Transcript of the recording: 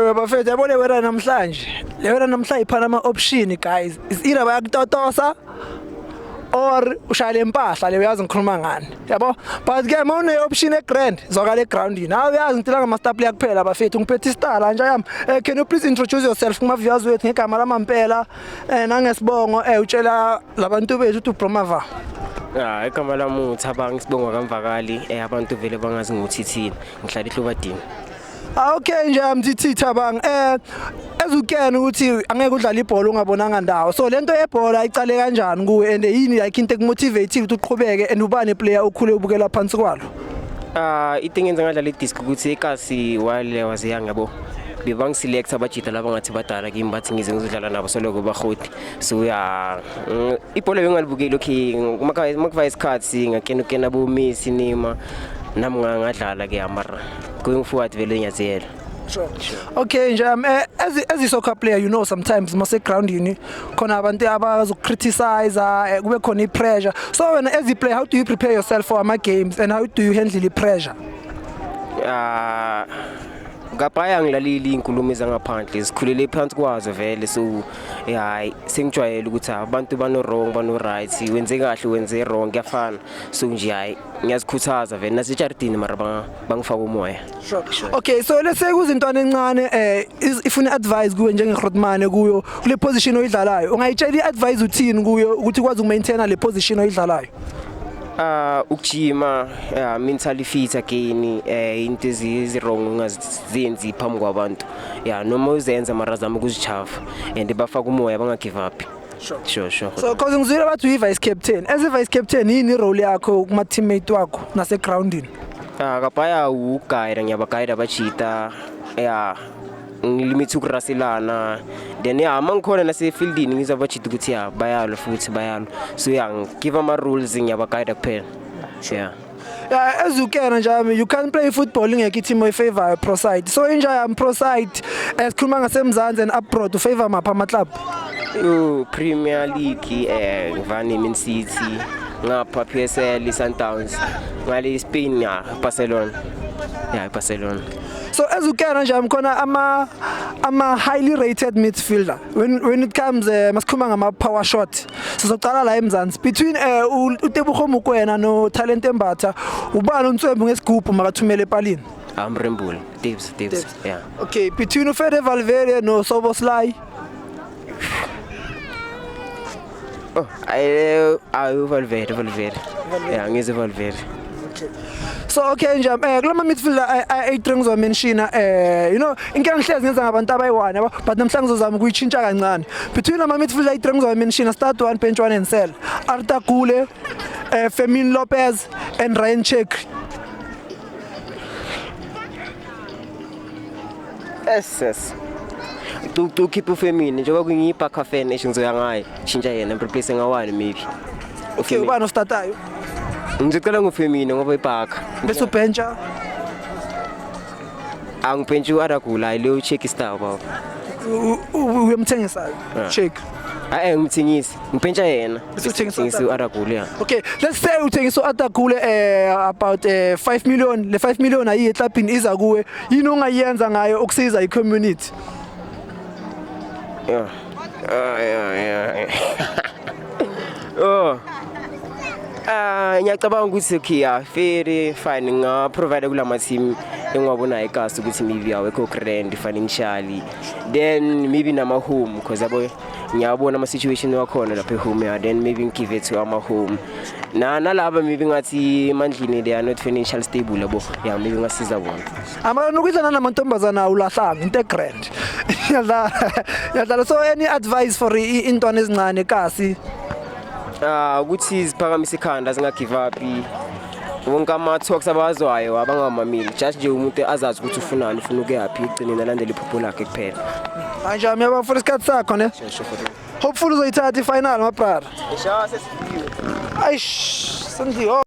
Ewe bafethu, yabo le wera namhlanje. Le wera namhlanje iphana ama option, guys. Is either bayakutotosa or ushaya lempahla le, uyazi ngikhuluma ngani. Yabo? But ke uma une option e grand, zwakala egroundini. Hawu, uyazi ngitila ngama star player kuphela bafethu. Ngiphethe star la nje yami. Can you please introduce yourself kuma viewers wethu ngegama lamampela nangesibongo, utshela labantu bethu ukuthi uBromava. Ah, igama lami uThabang, isibongo kaMvakali, abantu vele bangazi ngoThithini. Ngihlala eHlobadini. Ah, okay nje mthithi Thabang, ezukena ukuthi angeke udlale ibhola ungabonanga ndawo, so lento yebhola icale kanjani kuwe and yini like into ekumotivate ukuthi uqhubeke and ubani player ukhule ubukela phansi kwalo? Ah, into engenza ngadlala idisk ukuthi ekasi while I was young, yabo. Bebangiselect abajita laba ngathi badala kimi, bathi ngize ngizodlala nabo soloko bahoti. So ya, ibhola bengalibukeli, okay, makuva isikhathi ngakena ukena bo Messi, Neymar, nami ngadlala ke, mara going forward vele ngiyaziyela. Sure. Okay nje, as a soccer player, you know, sometimes mase groundini khona abantu abazoku-criticize, kube khona i-pressure. So wena as a player, how do you prepare yourself for ama games and how do you handle the pressure? Ah, ngapha ngilaleli inkulumo ezangaphandle, sikhulele phansi kwazo vele, so hayi, sengijwayele ukuthi abantu bano wrong, bano right, wenze kahle, wenze wrong, kuyafana. So nje hayi, ngiyazikhuthaza vele nasejardini, mara bangifaka umoya. Sure. Okay, so let's say kuzintwana encane ifuna advice kuwe njenge-grootman kuyo kule position oyidlalayo. Ungayitshela i-advice uthini kuyo ukuthi ikwazi ukumaintaina le position oyidlalayo? Ah, ukujima, mentally fit again, into ezi wrong ungazenzi phambi kwabantu, yeah, noma uzenza mara zama ukuzichava and bafaka umoya, banga give up. Sure. So cause ngizwile bathi uyi-vice captain. As a vice captain, yini i-role yakho kuma teammate wakho nase-groundini? Ah, kapaya ukugayida, ngiyabagayida abajita, ya, ngilimit ukuraselana, then ya, mangikhona nasefieldini ngizwa abajita ukuthi ya, bayalwa futhi bayalwa, so ya, ngigive ama rules, ngiyabagayida kuphela, yeah. Yeah, as you can nje, you can't play football ingekho i-team oyifavor pro side. So inja yami pro side, sikhuluma ngasemzansi and abroad, ufavor mapha ama club? Yo, Premier League, ngivane Man City, ngapha PSL Sundowns, ngale Spain ya Barcelona, ya Barcelona. So as you can nje, khona ama highly rated midfielder when it comes, masikhuluma ngama power shot, sizocala la eMzansi between uTebogo Mokoena no Talent Mbatha, ubani uNtswembu ngesigubhu makathumele epalini? Amrembul Tibbs, Tibbs, yeah. Okay, between uFede Valverde no Szoboszlai? Oh, ay ay, Valverde, Valverde, yeah, ngize Valverde. So okay nje, kulama midfielder ayi-3 ngizomention, inkinga ngihlezi ngenza ngabantu abayi-1 yabo, but namhlanje ngizozama ukuyitshintsha kancane. Between ama midfielder ayi-3 ngizomention, start one, bench one and sell: Arda Güler, Fermin Lopez and Rayan Cherki. Yes, tu keep uFermin njengoba kungiyi-Barca fan, esho ngizoya ngaye, tshintsha yena, replace ngawani maybe. Okay, ubani ostartayo? Ngizocela nguFermin ngoba iBarca. Bese ubencha? Angibhentshi u-Arda Güler, leyo check star baba. Uyamthengisayo Cherki? Hayi, ngimthengisi, ngibhentsha yena. Bese uthengisa Ngithengisa u-Arda Güler, yeah. Okay, let's say uthengisa u-Arda Güler about 5 million. Le 5 million ayiye eklabhini, iza kuwe. Yini ongayenza ngayo ukusiza i-community? Yeah. Ah, yeah. Oh. Ah, ngiyacabanga ukuthi okay, ya, fair, fine, nga provide kulama team engiwabonayo ekasi ukuthi maybe awekho grand financially, then maybe nama home, because yabo ngiyabona ama situation wakhona lapha ehome, ya, then maybe ngigive it to ama home na nalaba maybe ngathi emandlini they are not financial stable, yabo, ya, maybe ngasiza bona. Amara nokudlala namantombazana awulahlanga into egrand. Yadlala. Yadlala. So any advice for intwana ezincane kasi? Ah, ukuthi ziphakamise ikhanda, zinga give up. Wonke ama-talks abawazwayo abangamameli, just nje umuntu azazi ukuthi ufunani, ufuna ukuyaphi, egcineni alandele iphupho lakhe kuphela. Manje ngiyabonga for isikhathi sakho, ne. Hopefully uzoyithatha i-final, my brother. Aish, sendli. Oh.